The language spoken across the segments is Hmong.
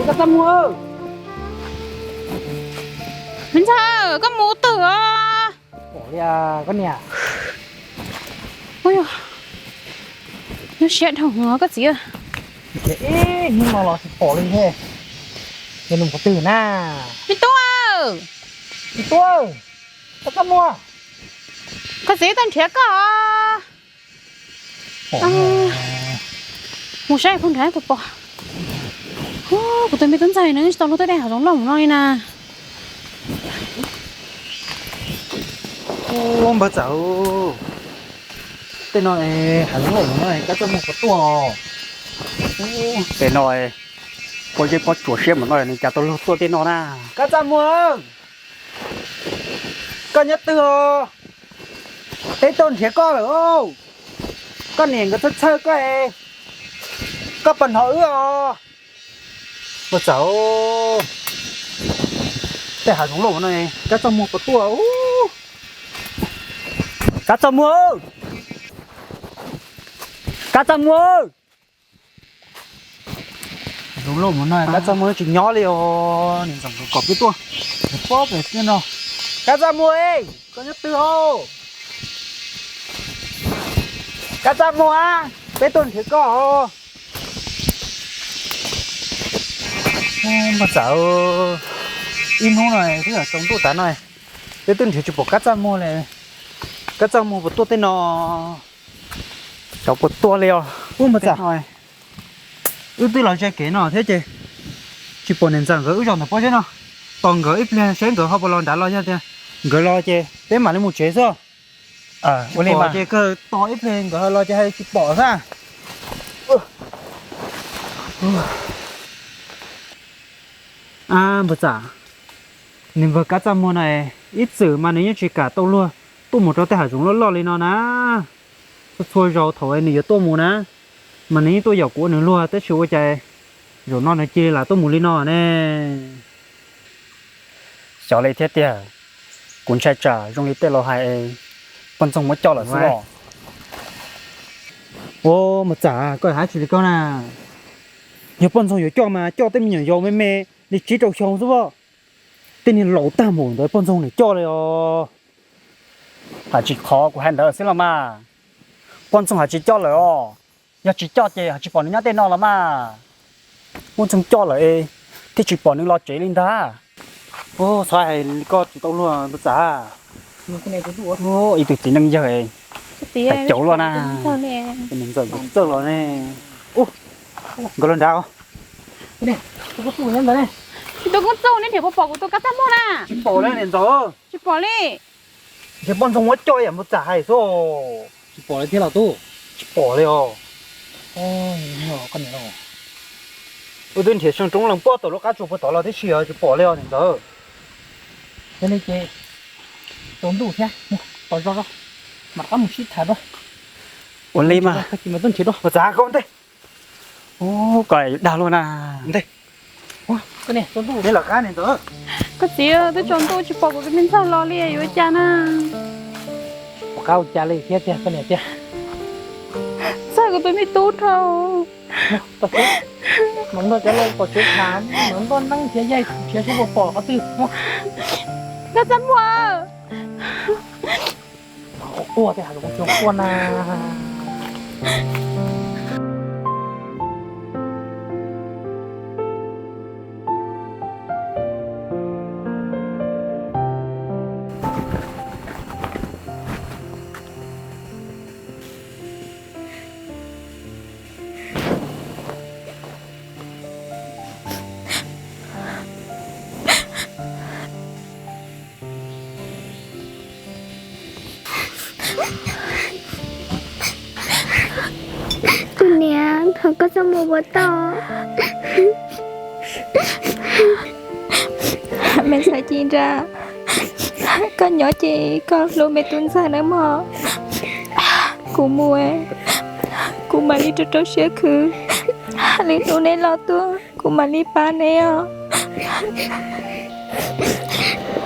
Koj txaj muag, me ntxawg, koj mus twg os? Pom li koj niam. Ub, nyuaj siab dhau koj txiv. Ib hnub no los tsis pom li thiab. Yog nws mus qhov twg na? Me tub, me tub, koj txaj muag, koj txiv tuaj nrhiav koj. Mus saib puag nrad puas pom. Kuv tus me tub ntxawg nws tsis tau luag tuaj dej hav zoov loj mus no li na. Npawg Txawm, tej no hav zoov loj mus no koj txaj muag puas tuaj? Tej no pob zeb pob tsuas siab mus no nws cas tau luag tuaj tej no na. Koj txaj muag, koj nyob twg os? Peb tuaj nrhiav koj lawm os. Koj niam nkawd txhawj txhawj koj, koj puas hnov wb os? Npawg Txawm, tej hav zoov loj no koj txaj muag puas tuaj? Koj txaj muag, koj txaj muag. Hav zoov loj mus no koj txaj muag tsis nyob li os, niam ntxawm nkawd kom peb tuaj nrhiav pob pem xwb no. Koj txaj muag, koj nyob twg os? Koj txaj muag, peb tuaj nrhiav koj os. Npawg Txawm, ib hnub no twb tsaus ntuj tas no, peb twb nrhiav tsis pom koj txaj muag li. Koj txaj muag puas tuaj tej no? Xyov puas tuaj li os. Npawg Txawm, wb twb los ze kev no thiab ces tsis pom niam ntxawm nkawd wb zaum ntawm pob zeb no. Tos nkawd ib pliag seb nkawd ho puas los nrad los, yog tias nkawd los ces peb mam li mus tsev xwb. Ua li mas ces kawg tos ib pliag nkawd ho los ces hais tsis pom xwb. Npawg Txawm, niag npawg koj txaj muag no, ib txwm mas nws yeej tsis kam tau luag tuaj mus rau tej hav zoov loj loj li no na. Txhua txhua zaus thaum nws yuav tuaj mus na, mas nws yeej tuaj yaum kuv ua nws luag, tab sis ua cas zaum no nws cia li lam tuaj mus li no ne? Xyov li thiab tiag, kuv ntshai tsam zoo li tej laus hais, poj ntxoog muab coj lawm xwb los. Ua, Npawg Txawm, koj hais tsis li koj na. Yog poj ntxoog yuav coj mas coj tej me nyuam yaus me me li tsib rau xyoo xwb os. Tej niag laus tag npaum ntawd poj ntxoog nws coj li os. Hais tsis qhov kuv hais ntawd xwb los mas. Poj ntxoog hais tsis coj lawm os. Yog tsis coj ces hais tsis pom nws nyob tej no los mas. Poj ntxoog coj lawm thiaj tsis pom nws los tsev li ntag. Ub, txhob hais li koj tsis tau luag Npawg Txawm. Ib tug txiv neej yawg, cauv luaj na. Niam ntxawm nkawd txawj los ne. Nkawd los nrad. Tus koob txuj, nej nrhiav puas pom kuv tus kab txaj muag na? Tsis pom li niam ntxawm. Tsis pom li. Nrhiav poj ntxoog muab coj ib yam Npawg Txawm hais xwb. Tsis pom li thiab los tub. Tsis pom li os. Wb twb nrhiav xyoo roob lees puag tom lub qab tsuas puag tod los tib si os, tsis pom li os niam ntxawm. Yog li ces tsaus ntuj thiab, tos zog zog mam rov qab mus sib tham dua. Ua li mas, Npawg Txawm koj ntej. Ub, koj dag luaj na. Koj txiv, twb tsaus ntuj tsis pom kuv tus me ntxawg los li yuav ua cas na? Pom qab ua cas li thiab tiag koj niam tiag. Txawj kuv tus me tub dhau. Mus nrog cov laus pom tsev tham, mus nrog neeb nrhiav yaig nrhiav seb puas pom qhov twg. Koj txaj muag. Quaj tej hav zoov quaj na. Kuv niam, thov koj txaj muag puas tau? Me ntxhais Ci Nra, koj nyob ces koj hlub me tub ntxawg nawb mog. Kuv mus, kuv mam li rau rau siab khwv, li hnub neb los tuaj kuv mam li pab neb os.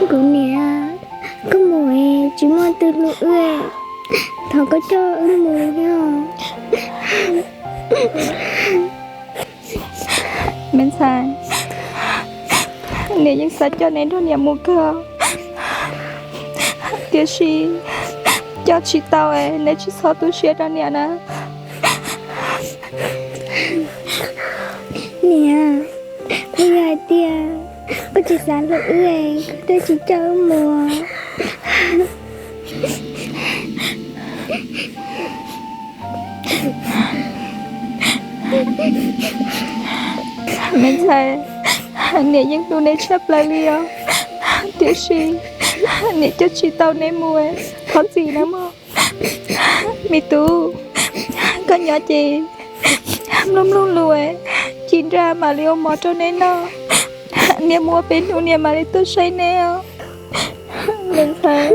Kuv niam, koj mus es tsis muaj leej twg hlub wb, thov koj coj wb mus os. Me ntxhais, Niam yeej xav coj neb nrog niam mus kawg, tiam sis coj tsis tau es neb tsis txhob tu siab rau niam na. Niam, koj yog hais tias koj tsis xav hlub wb, koj twb tsis coj wb mus. Me ntxhais, niam yeej hlub neb tshaj plaws li os, tiam sis niam coj tsis tau neb mus, thov txim na mog. Me tub, koj nyob ces mloog mloog lus, ci nra mam li ua mov rau neb noj. Niam mus ua peb hnub niam mam li tuaj saib neb os. Me ntxhais,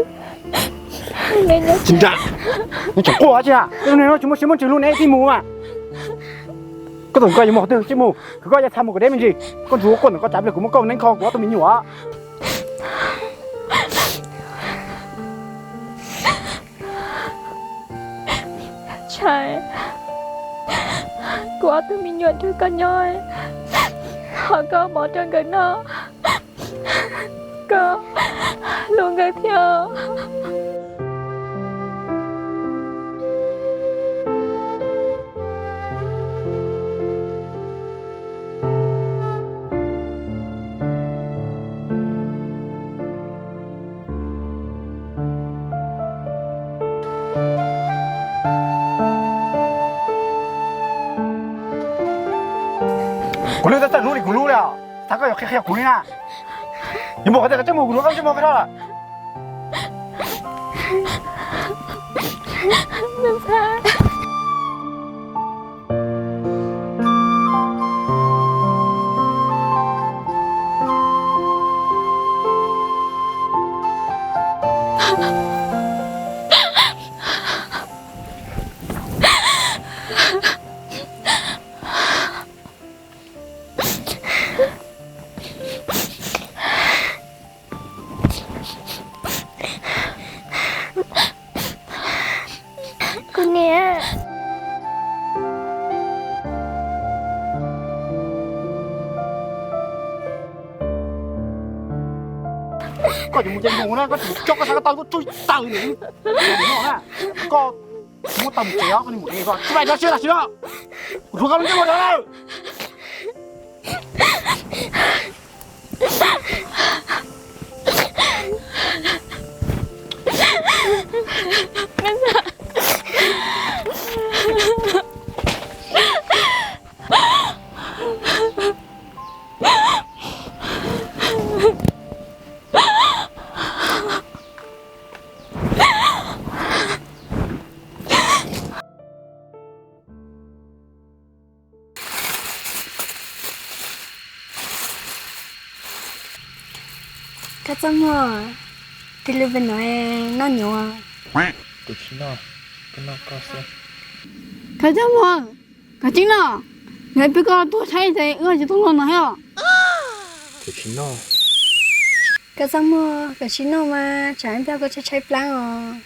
neb nyob. Ci nra, neb tseem quaj tsi, tej neeg no tsis muaj siab muaj ntsws hlub neb thiaj mus mas. Koj tus koj yuav mus qhov twg tsis mus, koj yuav txhaj mus kom deb me ntsis. Koj ntsuag quaj ntawm koj tsav pliag kuv muab koj neeb kho kuv ob tug me nyuam. Ntshai, kuv ob tug me nyuam nrog koj nyob, ho koj mov rau nkawd noj, koj hlub nkawd thiab. Kuv lub txaj hlub li kuv lub li os, xav koj yuav qhia qhia kuv li na. Yuav mus qhov twg qhov tseeb mus, kuv lub qhov tseeb mus qhov lawm. Kuv niam, koj yuav mus ces mus na, koj tsis mus coj koj sab ko taw tuaj tsuj taw nws no na. Koj muab tau mus tsev os, koj mus tsev, koj tsis pais dab tsi tam sim no. Kuv rhuav koj lub ntsej muag rau lawm. Kab Txaj Muag, tig lw pem no noj nyuv. Kuv tsis noj, kuv noj koj xwb. Kab Txaj Muag, koj tsis noj, yog peb koj tuag tshaib ces wb tsis tau los no thiab. Kuv tsis noj. Kab Txaj Muag, koj tsis noj mas tsam ib pliag koj tshaib tshaib plab os.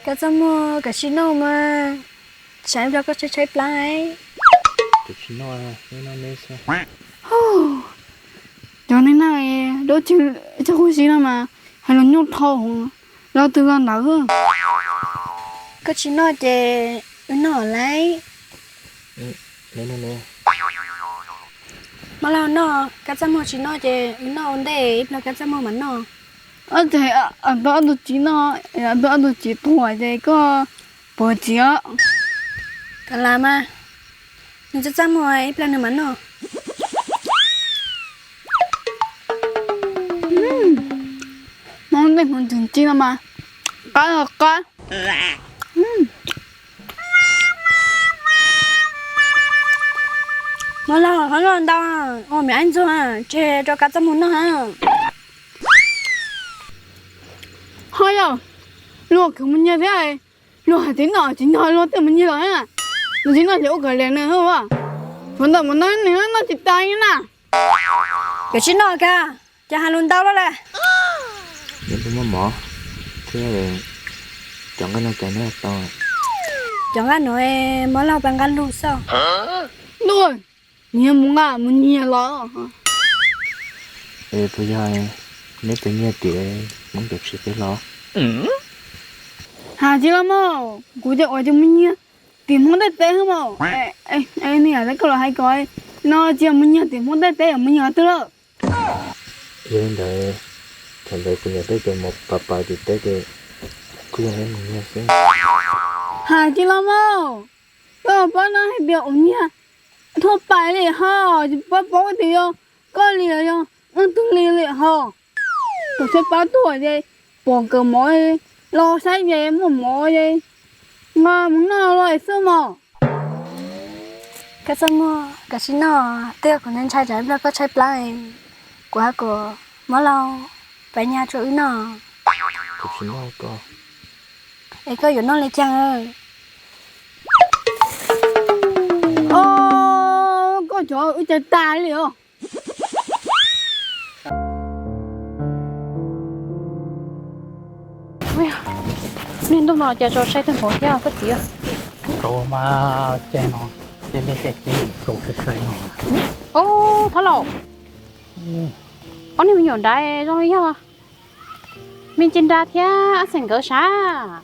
Kab Txaj Muag, koj tsis noj mas tsam ib pliag koj tshaib tshaib plab. Kuv tsis noj, neb noj neb xwb. Cov neeg no dab tsi tsis huv si no mas hais lus nyuaj dhau, los twg los ntawd. Koj tsis noj ces wb noj lauj. Mob Laug noj, Kab Txaj Muag tsis noj ces wb noj ua ntej, ib pliag Kab Txaj Muag mam noj. Ob tug tsis noj, ob tug tsis tuag ces koj puas txiv os? Kav liam mas, nws txaj txaj muag ib pliag nws mam noj. Mob ntej hmoov ntxwg ntxi no mas qab los qab. Mob Laug, ho noj ntau, ua miv aib ntxuag, tseg rau Kab Txaj Muag noj. Ho yog luag khwv mus nyiag thiab, luag hais txiv noj tsis noj luag tej mus nyiag los, luag tsis noj ces ua kom liam nws. Ua ntawm mus noj nws noj tsis tas li na. Koj tsis noj Kab, cas hais lus ntau luaj lawm. Nws twb muaj mov thiab, cov nqaij no cas noj tau. Cov nqaij no Mob Laug pab nqa lug xwb. Ntuj, nyiag mus nqa mus nyiag los. Es puas yog neb tus nyiag tim Hmoob tim tsev teb los? Has tsis los mas, kuv ces ua tus mus nyiag tim Hmoob ntiaj teb mos. Nws yam li koj los hais ko no, tsis yog mus nyiag tim Hmoob ntiaj teb, yog mus nyiag qhov twg lawm? Yog li ntawd, thaum ntawd kuv niam peb cov mov pab pab tim teb ces kuj yog neb mus nyiag xwb. Has tsis los mas, koj paub no hais tias ua nyiag thuaj pais li ho, tsis paub paub tias yog koj li yog leej twg li li ho. Tus saib plab tuaj ces pom nkawd mov los saib ces muaj mov ces nqa mus noj los xwb mos. Koj txaj muag, koj sim noj, twb yog kuv ntshai tsam ib pliag koj tshaib plab, kuv hab kuv muab lauj, pab nyaj rau wb noj. Es koj yuav noj li cas? Koj cov wb cai tas li os. Niaj ntuj no cas tso saib tag npaum thiab koj txiv. Tso mas, ces no ces li ces tso saib saib no. Ub, thab laus, ob niag me nyuam nrad zoo li yog me Ci Nra thiab Ab Xeem nkawd sav.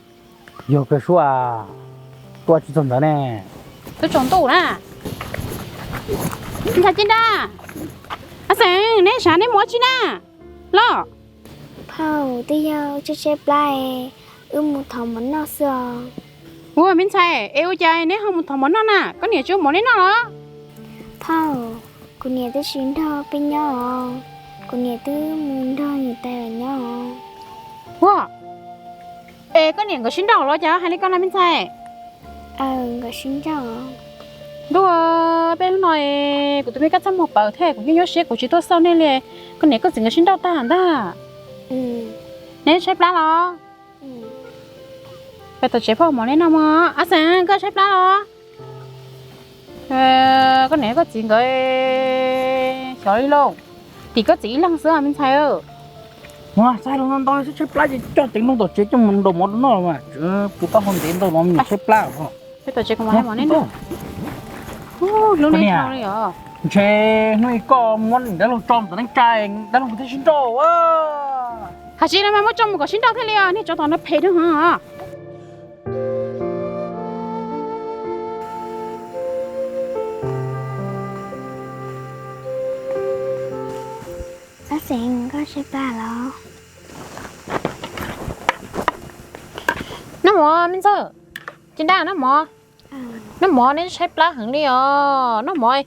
Yog kawg suab, tuaj tsis txog ntawd ne. Tuaj tsaus ntuj na. Ntxhais Ci Nra, Ab Xeem, neb sav neb mus ua tsi na los? Phauj, twb yog wb tshaib tshaib plab, wb mus thov mov noj xwb os. Ua me ntxhais, es ua cas neb ho mus thov mov noj na? Koj niam tsis ua mov neb noj los? Phauj, kuv niam twb tsis nrog peb nyob os, kuv niam twb mus nrog niam tais lawv nyob os. Ua, es koj niam nkawd sib nrauj los cas hais li koj na me ntxhais? Nkawd sib nrauj. Ntuj, peb hnub no kuv tus me kab txaj muag pawv thiab kuv yeej nyuaj siab kuv tsis tuaj xauj nej li. Koj niam koj txiv nkawd sib nrauj tag ntag. Neb tshaib plab los? Peb tom tsev phauj mov neb noj mog. Ab Xeem, koj tshaib plab los? Koj niam koj txiv nkawd xyov li lauj. Tim koj txiv ib leeg xwb me ntxhais. Ua, txaij los ntau ntau, tshaib plab ces coj ceev nroog tom tsev coj mus nrau mov rau noj los mas, puas tau hau ntev ntau los me nyuam tshaib plab os. Peb tom tsev kuv mam hais mov neb noj. Hnub no li os. Ntshe hnub ib koj muab dab laug tso mus tom neej tsa, dab laug thiaj sib nrauj. Hais tsis los mas muab tso mus kom sib nrauj thiaj li os, niag tsov tom no phem dub heev os. Ab Xeem, koj tshaib plab los? Noj mov me ntxawg. Ci Nra, noj mov. Noj mov, neb tshaib plab heev li os. Noj mov,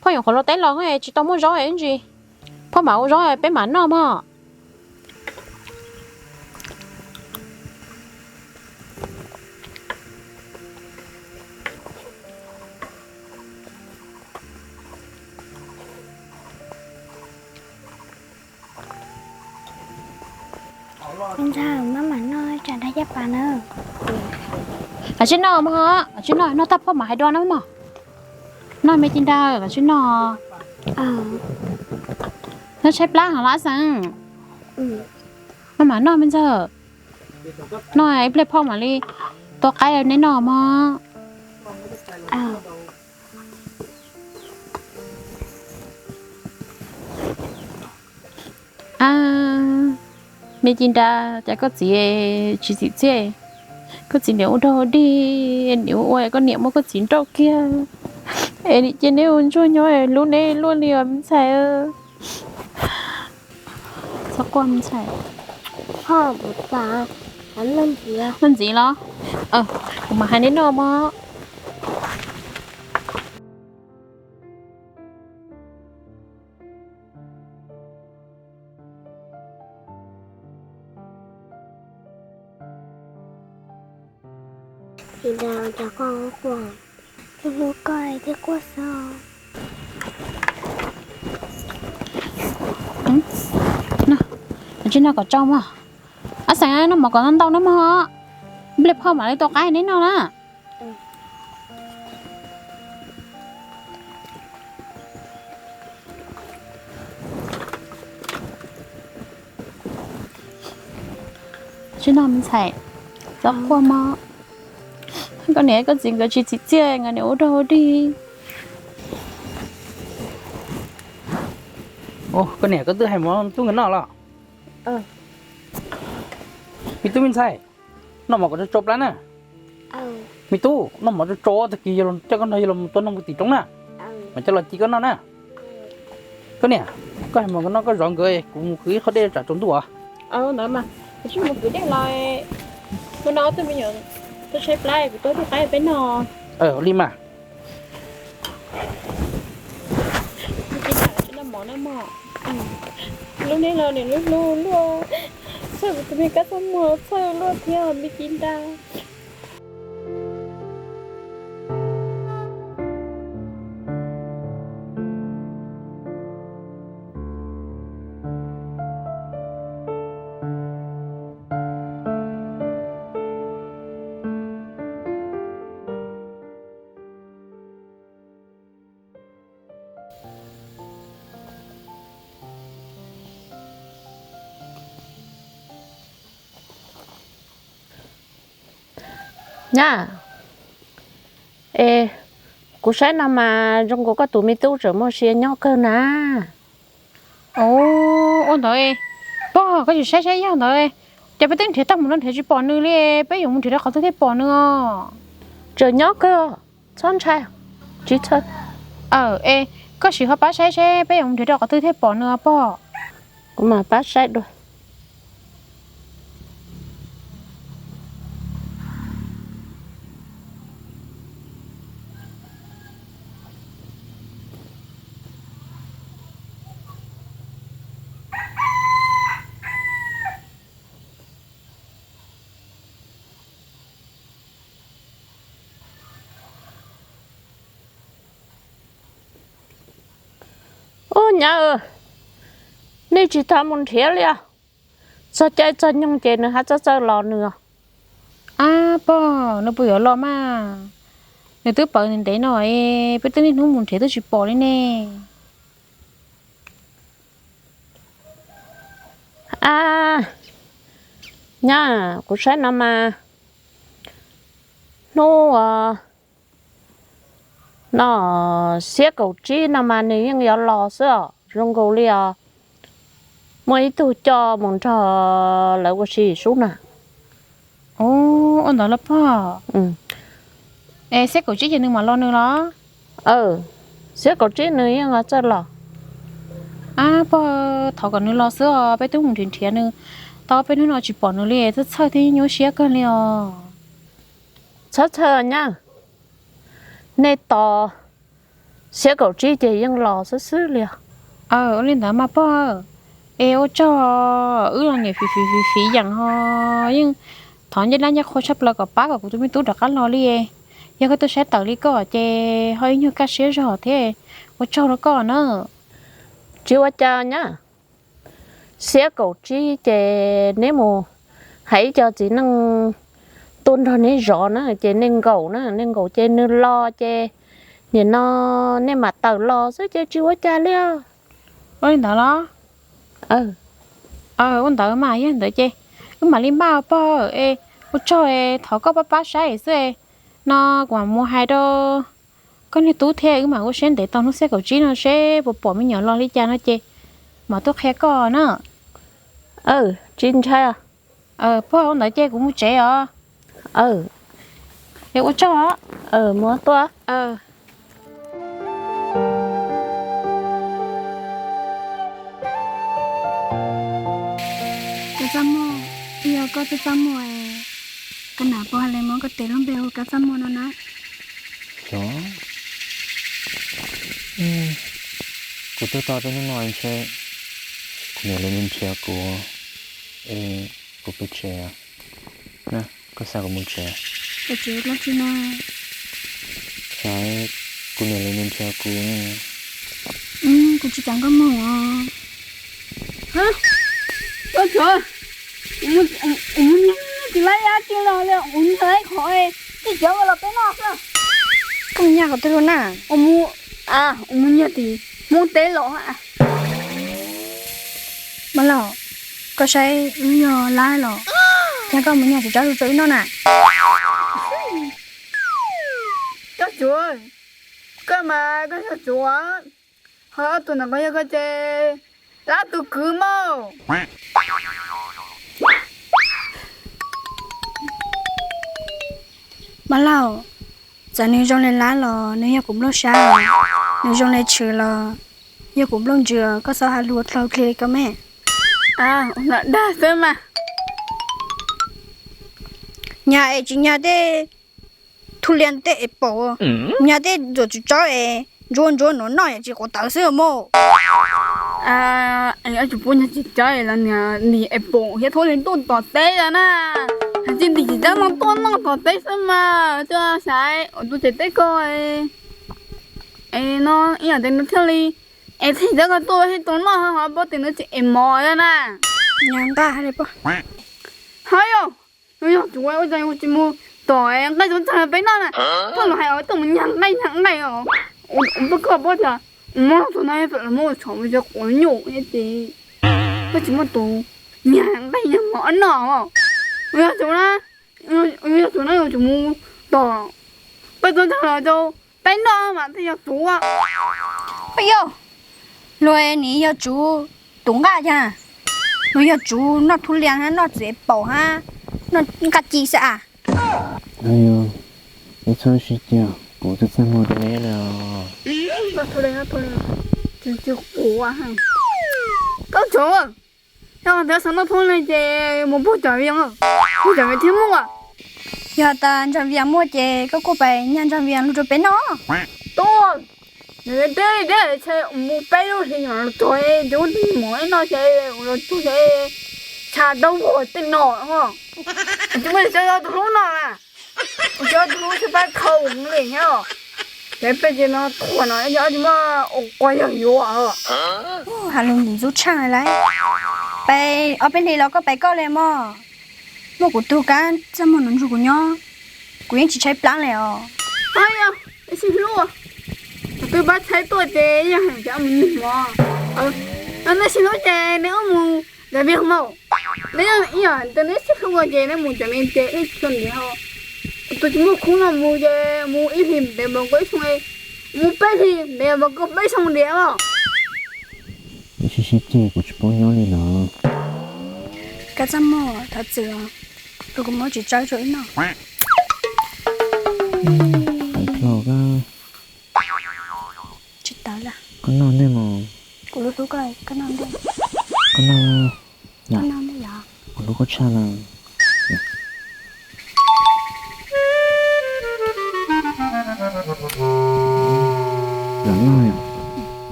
phauj nyuam qhuav los teb los tsis tau muaj zaub ib ntsis. Phauj mam ua zaub peb mam noj mog. Me ntxhais, maj mam noj tsam dab caj pas na. Koj tsis noj mog, koj tsis noj, noj tag phauj mam hais dua na mog. Noj me Ci Nra, koj tsis noj. Noj tshaib plab heev los Ab Xeem. Maj mam noj me ntxawg. Noj ib pliag phauj mam li tua qaib neb noj mog. A, me Ci Nra, cas koj txiv tsis txim txiaj, koj txiv niam ua dog ua dig, niam ua ua koj niam muab koj txiv nrauj kiag, es nim cia neb ua ntsuag nyob hlub neb luaj li os me ntxhais. Txhob quaj me ntxhais. Noj ntxiv los? Kuv mam hais neb noj mog. Tsis dag, cas koj quaj, thiaj hlub koj thiaj quaj xwb. Tsis noj kom tsau mog. Ab Xeem, noj mov kom ntau ntau na mog. Ib pliag phauj mam li tua qaib neb noj na. Tsis noj me ntxhais, txhob quaj mog. Koj niam koj txiv nkawd tsis txim txiaj, nkawd niam ua dog ua dig. Koj niam, koj twb hais mov tub nkawd noj los? Me tub me ntxhais, noj mov kom tsau tsau plab na. Me tub, noj mov tsau tsau, tag kis yog los coj koj nrog yawg los mus tua noog puag tim roob na, mas coj los ci koj noj na. Koj niam, koj hais mov nkawd noj, koj zov nkawd, kuv mus kwv ib qho dej tsam tsaus ntuj os. Ntawd mas kuv mus kwv dej los, hnub no ob tug me nyuam tuaj tshaib plab, kuv tuaj thiaj pab peb noj. Li mas. Noj mov noj mov. Lub neej los nws hlub hlub luaj, txhawj kuv tus me kab txaj muag txhawj luaj thiab me ci nra. Nyab, es kuv saib no mas zoo nkaus koj tus me tub tseem muaj sia nyob kawg na. Ua ntawd, pog, koj tsis saib saib yog ntawd, ces peb twb nrhiav tag mus no nrhiav tsis pom nws li, peb yuav mus nrhiav rau qhov twg thiaj pom nws os? Tseem nyob kawg, txhob ntshai, tsis txhawj. Es koj sim ho pab saib seb peb yuav mus nrhiav rau qhov twg thiaj pom nws os pog. Kuv mam pab saib dua. Ub nyab, nej tsis tau mus nrhiav li os? Txog caij txog nyoog ces nws haj txawj txawj los nws os. Ab pog, nws puas yuav los mas? Nws twb pawv ntev ntev no es peb twb niaj hnub mus nrhiav twb tsis pom li ne. Ab nyab, kuv saib no mas hnub no xiab kaum tsib no mas nws yeej yuav los xwb os, zoo nkaus li os. Muaj ib tug coj mus nrog lawv ua si sub na. Ua ntawd los pog, es xiab kaum tsib ces nws mam los nws los? Xiab kaum tsib nws yeej txawj los. Ab pog, thov kom nws los xwb os, peb twb mus nrhiav nrhiav nws tau peb hnub no tsis pom nws li, txhawj txhawj thiab nyuaj siab kawg li os. Txhob txhawj nyab, nej tos xiab kaum tsib ces yeej los xwb xwb li os. Ua li ntawd mas pog, es ua tsaug, wb los niam fiv fiv fiv fiv yeem ho yeej thov ncej dab ncej qhua tshaj plaws kom pab kom kuv tus me tub rov qab los li. Yog koj tuaj saib tawm li koj ces ho ib nyuag kaj siab zog thiab, ua tsaug rau koj na. Tsis ua cas nyab, xiab kaum tsib ces neb mus hais ib co txiv neej tuaj nrog neb zov na, ces nej nkaum na, nej nkaum ces nws los ces nim no nej mam tawm los xwb ces tsis ua cas li os. Ua li ntawd los? Ua ntawd mas yog ntawd ces wb mam li npaj pog, es ua tsaug, thov koj pab pab saib xwb. No kuv mam mus hais rau koj niag tub thiab, wb mam ua siab ntev tos hnub xiab kaum tsib no seb puas pom me nyuam los li cas no ces mam tuaj qhia koj na. Tsis ntshai. Pog, ua ntawd ces kuv mus tsev os. Ua tsaug. Mus tuaj. Kab Txaj Muag, yog koj Kab Txaj Muag, koj nam puas hais li muab koj tes lub npe hu Kab Txaj Muag no na? Yog, kuv twb tau tej hnub no ntshe kuv niam lawv nrhiav kuv es kuv pw tsev. Koj xa kuv mus tsev. Xav kuv niam lawv nrhiav kuv. Kuv tsis kam koj mus. Koj tsuav, kuv mus nyiag tsis laib dab tsi los li, kuv nyiag laib qhov tej cov los peb noj xwb. Koj mus nyiag qhov twg los na? Kuv mus nyiag tim Hmoob teb los. Mas los, koj saib wb yog laib los, yog koj mus nyiag tsis tsob rau wb noj na. Koj tsuav, koj mas koj yog tsuav, ho ob tug ntawm ko yog koj ces Lab tus kwv mog. Mab Lauj, txawm nws zoo li lab los nws yog kuv nplooj sab, nws zoo li tshwm los yog kuv nplooj ntsws, koj txhob hais lus ua dlau dlig li ko me. Dag xwb mas. Nyag es tsis nyag tej thub liaj tej es paum, nyag tej ntxuam tsw tsawb es ntsuab ntsuab nuav noj yam tsis quav tawv xwb mog. Tsis pub nyag tsis tsawb los niag lim es paum thiab thub liaj tuaj tom teb na. Hais txij ntim tsis tsawb no tuaj noj tom teb xwb mas, tuaj xaiv ua tus tsev teb ko es no ib yam tes nws thiaj li es txij tsawb ko tuaj thiaj tau noj, ho paub tias nws tsis es mov na. Nyag nqaij li. Ho yog, yog tsuv ua cas yus tsis mus tom nqaij txog txog peb noj na. Koj los hais tuaj mus nyag nqaij nyag nqaij os. Ua koj paub tias mob txog no pem los muab ua tshov ua quav nyuj thiab ces koj tsis muaj tus nyag nqaij nyag mov noj os. Yog tsuv na, yog tsuv na yus tsis mus tom nqaij txog txog los rau peb noj mas thiaj yog tsuv. Yog, luag nim yog tsuv tus nqaj yag, luag yog tsuv noj thub liaj hab noj txiv paum hab noj nqaj ci xwb as. Yog, neb txhob sib ceg, kuv txaj txaj muag rau neb na. Koj tsuv, yog tias xav noj thub liaj ces mus puag tom Vias, puag tom Vias thiaj muaj. Yog tas nraag Vias muaj ces koj kuj pais nyag nraag Vias lug rau peb noj. Tuaj, nws deb deb tshaj mus peb lub hlis nyuam los txog ces ua tig mov ib noj ces los txog ces tshav tau vog tej no. Tsis muaj cov tus hlub no na, cov tus hlub tsis pab khau li thiab. Ces peb ces no thuam no ces tsis muaj ua quas yog yuav. Has lus ntxim ntxub tshaaj lawm. Pais ob peb hlis los koj pais koj li mog. Muaj kuv tug kab txaj muag nuv nrug kuv nyob, kuv yeej tsis tshaib plab li os. Yog, sib hlub, twb pab tshaib tuaj ces yog hais cov mus nug mov. Nej sib hlub ces neb wb mus nram Vias mus. Neb ib yam tus neb sib hlub ua ces neb mus cov me ces ib txhua ntiav ho. Tus tsis muaj khub no mus ces mus ib hlis ntev npaum koj ib xyoo, mus peb hlis ntev npaum koj peb xyoo ntiav os. Sib sib ceg kuv tsis paub nyob li lawm. Kab txaj muag thov txim os, rau kuv muab tsis tsawb rau ib noj. Hais dlhau kab. Tsis tawv lawm. Koj noj ntej mus. Kuv lub hlub koj, koj noj ntej. Koj noj. Koj noj ntej yom. Kuv hlub koj tshaj na.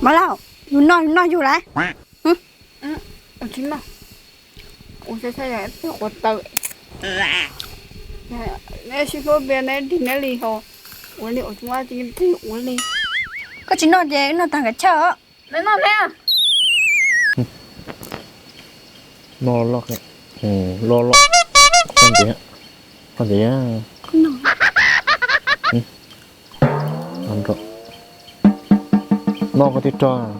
Mab Lauj, yus noj yus noj yus lawm. Ua tsis noj, ua saib saib yog twg quav tawv. Neb sib hlub tias neb dig neb li ho, ua li ua tsis muaj tsis ua li. Koj tsis noj ces noj tag kav chawj os. Neb noj neb. Noj loj, loj loj, koj ntxiv, koj ntxiv. Noj koj thiaj rog.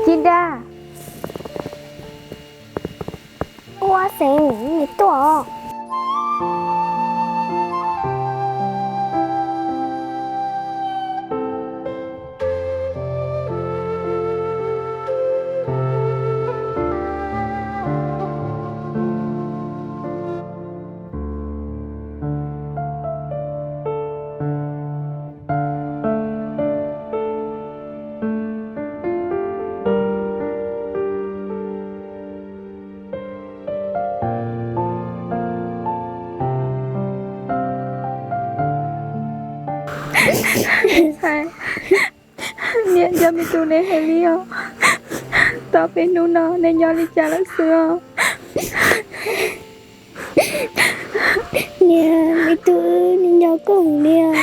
Tsis dag. Ua xeev tuaj. Niam, yog me tub neb hais li os, tau peb hnub no neb nyob li cas lawm xwb os? Niam, me tub neb nyob koj heev li os.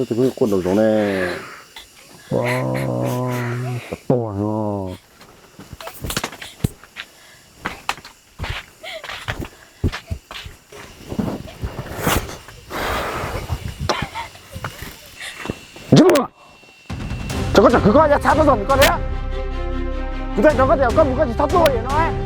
Tus pheej quaj nraum zoov ne. Tuag no. Tso koj tsam kwv koj ya txhav tau txog ntawm koj thiab. Kuv twb hais rau koj tias koj mus koj tsis txhob tuaj li no.